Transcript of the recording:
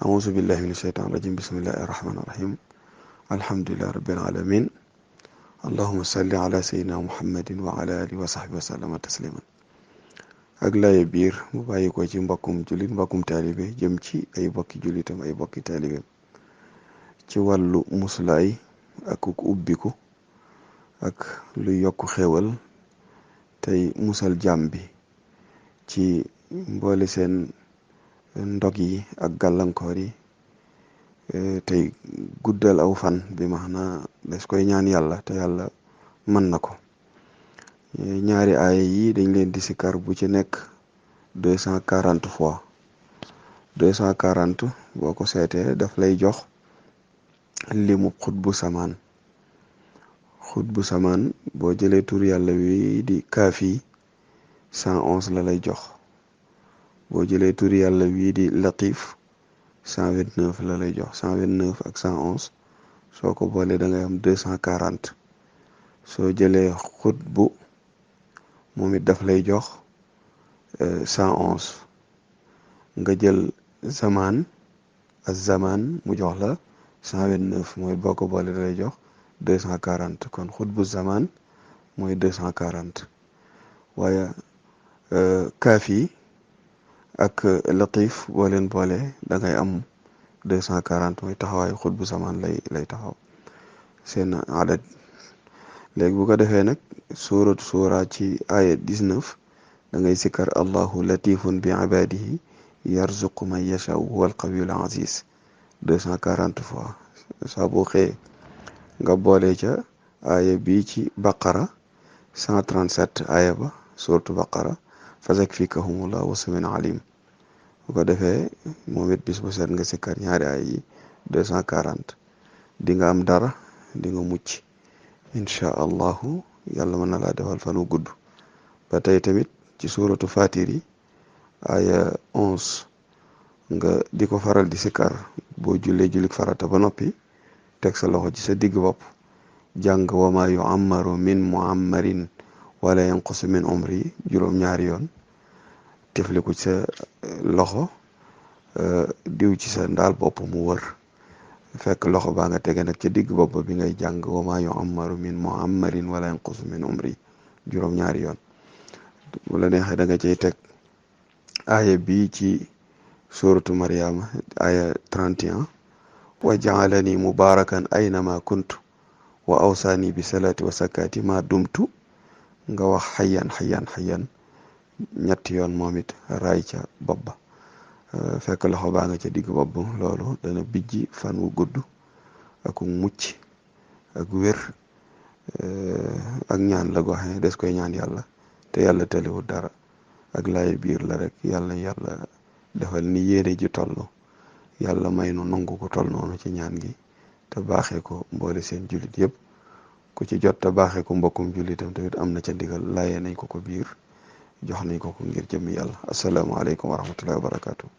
أعوذ بالله من الشيطان الرجيم بسم الله الرحمن الرحيم الحمد لله رب العالمين اللهم صل على سيدنا محمد وعلى آله وصحبه وسلم تسليما ak laye biir mu bàyyi ko ci mbokkum jullit mbokkum taalibe jëm ci ay bokki jullitam ay bokki taalibeem ci wàllu musulaay ak ubbiku ak lu yokk xéewal tey musal jàmm bi ci mboole seen ndog yi ak gàllankoor yi tey guddal aw fan bi maanaam des koy ñaan yàlla te yàlla mën na ko ñaari aaya yi dañ leen di sikar bu ci nekk 240 fois 240 boo ko seetee daf lay jox limu xutbu samaan boo jëlee tur yàlla wi di kaafi 111 la lay jox boo jëlee tur yàlla wii di latif 129 la lay jox 129 ak 111 soo ko boolee da ngay am 240 soo jëlee xutbu moom it daf lay jox 111 nga jël zamaan ak zamaan mu jox la 129 mooy boo ko boolee da lay jox 240 kon xutbu zamaan mooy 240 waaye kaafi ak latif boo leen boole da ngay am 240 mooy taxawaayu xutbu samaan lay taxaw seen adat léegi bu ko defee nag suuratu suura ci aya 19 da ngay sikkar allahu latifun bi ibadihi yarzuqu man yashau huwa alqawiyul aziz 240 fois saa boo xëyee nga boole ca aya bi ci baqara 137 aya ba suuratu baqara fazakfikahumullah wa samiun alim bu ko defee moom it bis bu set nga sikkar ñaari ay yi 240 di nga am dara di nga mucc incha allahu yàlla mën na laa defal fan wu gudd ba tey tamit ci suuratu fatir yi aya 11 nga di ko faral di sikkar boo jullee jullik farata ba noppi teg sa loxo ci sa digg bopp jàng wa ma yuammaru min muammarin wala yanqusu min umri juróom-ñaari yoon tifliku ci sa loxo diw ci sa ndaal bopp mu wër fekk loxo baa nga tege nag ca digg bopp bi ngay jàng wa ma yuammaru min muammarin wala yanqusu min umri juróom-ñaari yoon bu la neexee da nga cay teg aaya bi ci suratu Maryama aaya 31 wa jaalani mubarakan aynama kuntu wa awsaani bi salati wa sakati ma dumtu nga wax xayyan ñetti yoon moom it raay ca bopp ba fekk loxo baa nga ca digg bopp loolu dana bijji fan wu gudd ak mucc ak wér ak ñaan la goo xam ne des koy ñaan yàlla te yàlla tëliwul dara ak laay biir la rek yàlla defal ni yéene ji toll yàlla may nu nangu ko toll noonu ci ñaan gi te baaxee ko mboole seen jullit yëpp ku ci jot te baaxee ko mbokkum jullitam tamit am na ca ndigal laayee nañ ko biir jox nañ ko ngir jëmm yàlla asalaamaaleykum wa rahmatullahi wa barakaatu.